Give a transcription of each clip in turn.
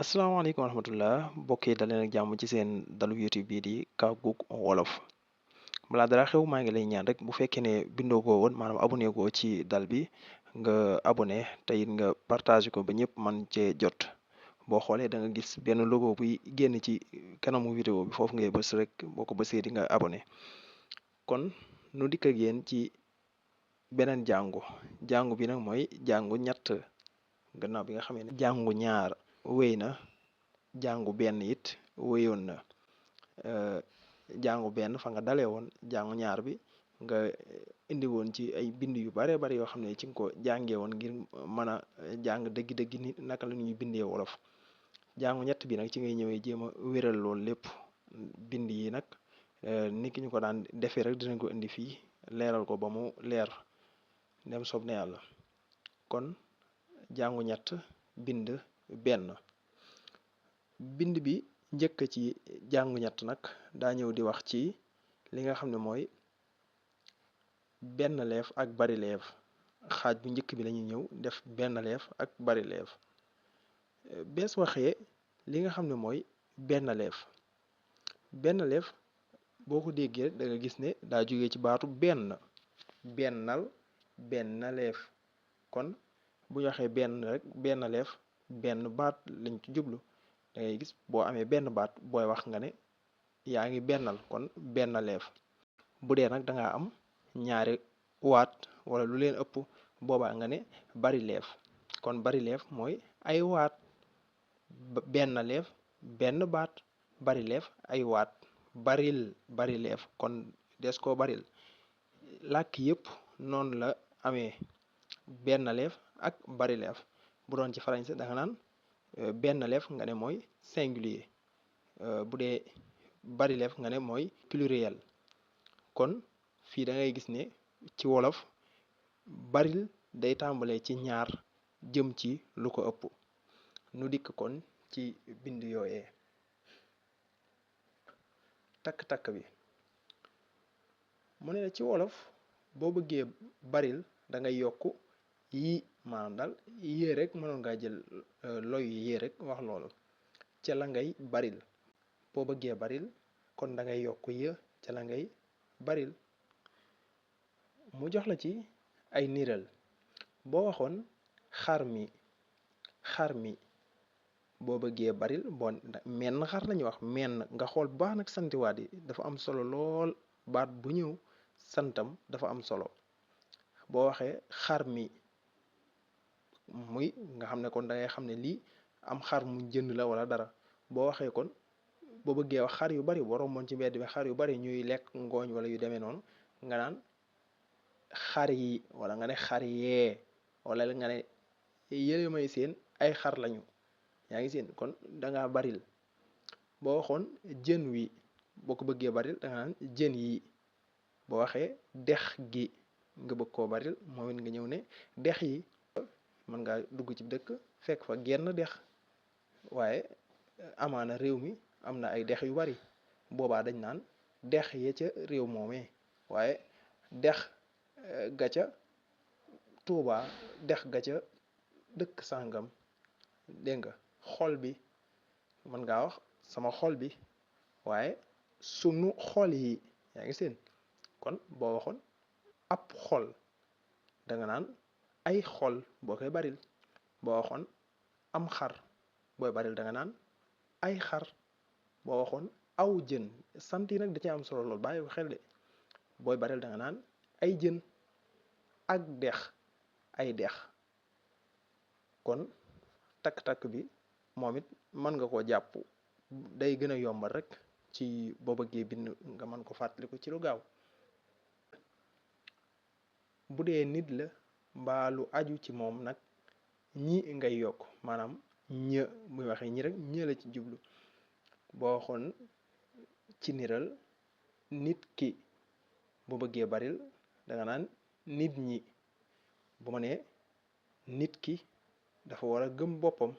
asalaamaaleykum wa rahmatullah mbokk yi daleen ak jàmm ci seen dalu YouTube bii di Kaggu Wolof balaa dara xew maa ngi lay ñaan rek bu fekkee ne bindoo ko woon maanaam abonné ko ci dal bi nga abonné te it nga partagé ko ba ñëpp man cee jot boo xoolee da nga gis benn logo buy génn ci kanamu vidéo bi foofu ngay bës rek boo ko bësee di nga abonné kon nu dikk ak yéen ci beneen jàngu bi nag mooy jàngu ñett gannaaw bi nga xamee ne jàngu ñaar wéy na jàngu benn it wéyoon na jàngu benn fa nga dalee woon jàngu ñaar bi nga indi woon ci ay bind yu bare bare yoo xam ne ci nga ko jàngee woon ngir mën a jàng dëgg-dëgg ni naka la ñuy bindee wolof jàngu ñett bi nag ci ngay ñëwee jéem a wéral loolu lépp bind yi nag ni ki ñu ko daan defee rek dinañ ko indi fii leeral ko ba mu leer dem soob na yàlla kon jàngu ñett bind benn bind bi njëkk ci jàngu ñett nag daa ñëw di wax ci li nga xam ne mooy benn leef ak bari leef xaaj bu njëkk bi lañuy ñëw def benn leef ak bari leef bees waxee li nga xam ne mooy benn leef boo ko déggee da nga gis ne daa jógee ci baatu bennal benn leef kon bu ñu waxee benn rek benn leef benn baat lañ ci jublu da ngay gis boo amee benn baat booy wax nga ne yaa ngi bennal kon benn leef bu dee nag danga am ñaari waat wala lu leen ëpp boobaa nga ne bari leef kon bari leef mooy ay waat benn leef benn baat bari leef ay waat bari leef kon des koo baril làkk yépp noonu la amee benn leef ak bari leef bu doon ci français da nga naan benn leef nga ne mooy singulier bu dee bari leef nga ne mooy pluriel kon fii da ngay gis ne ci wolof baril day tàmbalee ci ñaar jëm ci lu ko ëpp nu dikk kon ci bind yooyee takk-takk bi mu ne la ci wolof boo bëggee baril da ngay yokk yii maanaam daal yée rek mënoon ngaa jël loy yée rek wax loolu ca la ngay baril boo bëggee baril kon da ngay yokk yë ca la ngay baril mu jox la ci ay niral boo waxoon xar mi boo bëggee baril bon menn xar lañuy wax menn nga xool bu baax nag santiwaat yi dafa am solo lool baat bu ñëw santam dafa am solo boo waxee xar mi muy nga xam ne kon da ngay xam ne lii am xar mu jënd la wala dara boo waxee kon boo bëggee wax xar yu bari boo romboon ci mbedd bi xar yu bari ñuy lekk ngooñ wala yu demee noonu nga naan xar yi wala nga ne xar yee wala nga ne yële may seen ay xar lañu yaa ngi seen kon danga baril boo waxoon jën wi boo ko bëggee baril danga naan jën yi boo waxee dex gi nga bëgg koo baril moom it nga ñëw ne dex yi mën ngaa dugg ci dëkk fekk fa genn dex waaye amaana réew mi am na ay dex yu bari boobaa dañ naan dex ya ca réew moomee waaye dex ga ca Tuuba dex ga ca dëkk sàngam dégg nga xol bi mën ngaa wax sama xol bi waaye sunu xol yi yaa ngi seen kon boo waxoon ab xol danga naan ay xol boo koy baril boo waxoon am xar booy baril danga naan ay xar boo waxoon aw jën sant yi nag da ci am solo lool bàyyi ko xel de booy baril danga naan ay jën ak dex ay dex kon takk-takk bi moom it mën nga koo jàpp day gën a yombal rek ci boo bëggee bind nga mën ko fàttaliku ci lu gaaw bu dee nit la mbaa lu aju ci moom nag ñi ngay yokk maanaam ñë muy waxee ñi rek ñë la ci jublu boo waxoon ci niral nit ki boo bëggee baril danga naan nit ñi bu ma nee nit ki dafa war a gëm boppam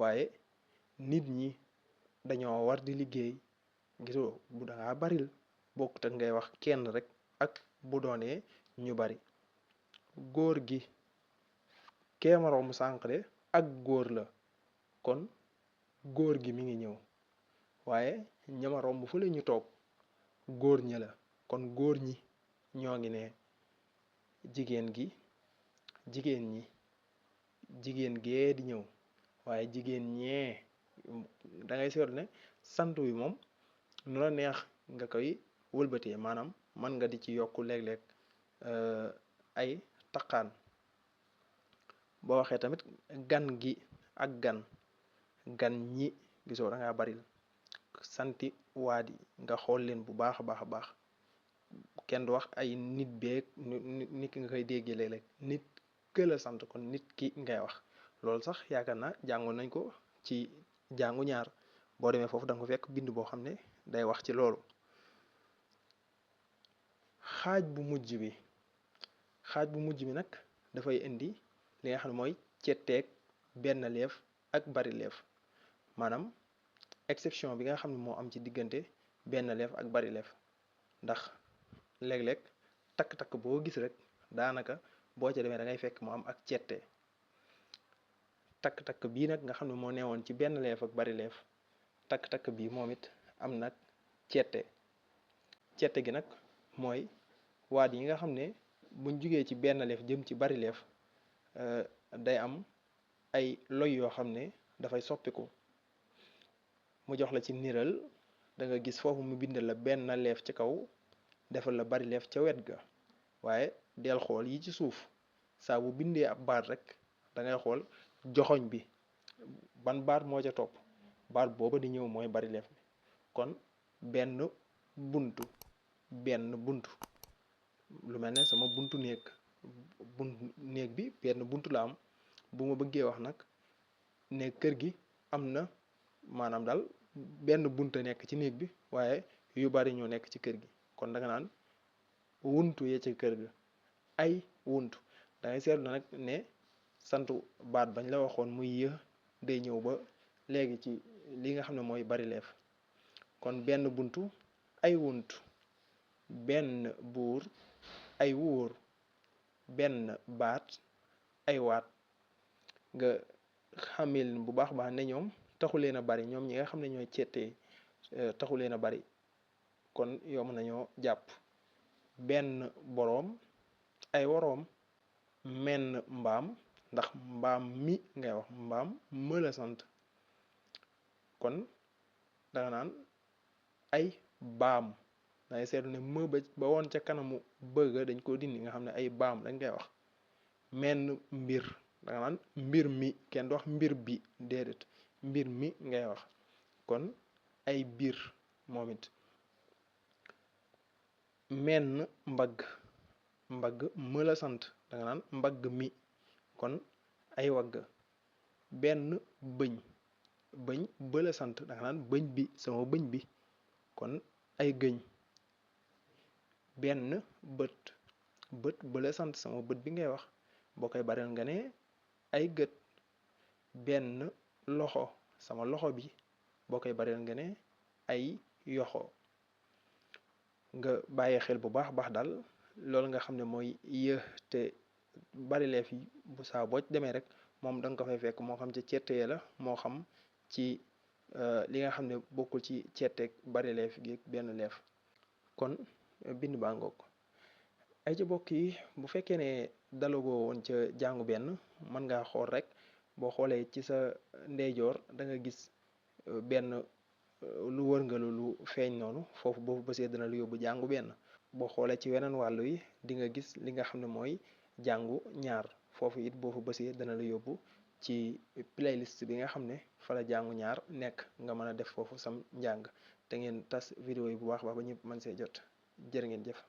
waaye nit ñi dañoo war di liggéey gisoo bu dangaa baril bokkut ak ngay wax kenn rek ak bu doonee ñu bari góor gi keemaroo mu sànq de ak góor la kon góor gi mi ngi ñëw waaye ñama romb fu la ñu toog góor ña la kon góor ñi ñoo ngi ne jigéen gi jigéen ñi jigéen gee di ñëw waaye jigéen ñee da ngay seetlu ne sant wi moom nu la neex nga koy wëlbatee maanaam man nga di ci yokk léeg-léeg ay taqaan boo waxee tamit gan gi ak gan ñi gisoo da ngaa baril santi waat yi nga xool leen bu baax a baax a baax kenn du wax ay nit beeg nit ki nga koy déggee léeg-léeg nit këla sant kon nit ki ngay wax loolu sax yaakaar naa jàngoon nañ ko ci jàngu ñaar boo demee foofu da nga ko fekk bind boo xam ne day wax ci loolu xaaj bu mujj bi nag dafay indi li nga xam ne mooy cetteeg benn leef ak bari leef maanaam exception bi nga xam ne moo am ci diggante benn leef ak bari leef ndax léeg-léeg takk-takk boo gis rek daanaka boo ca demee da ngay fekk mu am ak cette takk-takk bii nag nga xam ne moo neewoon ci benn leef ak bari leef takk-takk bii moom it am nag cette gi nag mooy waat yi nga xam ne buñ jugee ci benn leef jëm ci bari leef day am ay loy yoo xam ne dafay soppiku mu jox la ci niral da nga gis foofu mu bindal la benn leef ci kaw defal la bari leef ca wet ga waaye del xool yi ci suuf saa bu bindee ab baat rek da ngay xool joxoñ bi ban baat moo ca topp baat booba di ñëw mooy bari leef bi kon benn buntu lu mel ne sama buntu néeg bi benn buntu la am bu ma bëggee wax nag ne kër gi am na maanaam daal benn bunta nekk ci néeg bi waaye yu bari ñoo nekk ci kër gi kon da nga naan wuntu yee ci kër ga ay wuntu da ngay seetlu nag ne santu baat bañ la waxoon muy yë day ñëw ba léegi ci li nga xam ne mooy bari leef kon benn buntu ay wuntu benn buur ay wóor benn baat ay waat nga xamil bu baax baax ne ñoom taxu leen a bari ñoom ñi nga xam ne ñooy cettee taxu leen a bari kon yomb nañoo jàpp benn boroom ay woroom menn mbaam ndax mbaam mi ngay wax mbaam mëla sant kon danga naan ay baam dangay seetlu ne më ba woon ca kanamu bëgga dañ koo dindi nga xam ne ay baam dañ koy wax menn mbir danga naan mbir mi kenn du wax mbir bi déedéet mbir mi ngay wax kon ay biir moom it menn mbagg mëla sant danga naan mbagg mi kon ay wagg benn bëñ bëla sant danga naan bëñ bi sama bëñ bi kon ay gëñ benn bët bëla sant sama bët bi ngay wax boo koy bareel nga ne ay gët benn loxo sama loxo bi boo koy bareel nga ne ay yoxo nga bàyyi xel bu baax baax daal loolu nga xam ne mooy yë te bari leef yi bu saa boo demee rek moom da nga ko fay fekk moo xam ci cettee la moo xam ci li nga xam ne bokkul ci cetteeg bari leef gi benn leef kon bind baa ngoog ay ca bokk yi bu fekkee ne dalagoo woon ca jàngu benn mën ngaa xool rek boo xoolee ci sa ndeyjoor da nga gis benn lu wërngalu lu feeñ noonu foofu boo bësee dana lu yóbbu jàngu benn boo xoolee ci weneen wàllu yi di nga gis li nga xam ne mooy jàngu ñaar foofu it boo fa bësee dana la yóbbu ci playlist bi nga xam ne fa la jàngu ñaar nekk nga mën a def foofu sam njàng te ngeen tas vidéo yi bu baax baax ba ñëpp mën see jot jërë ngeen jëf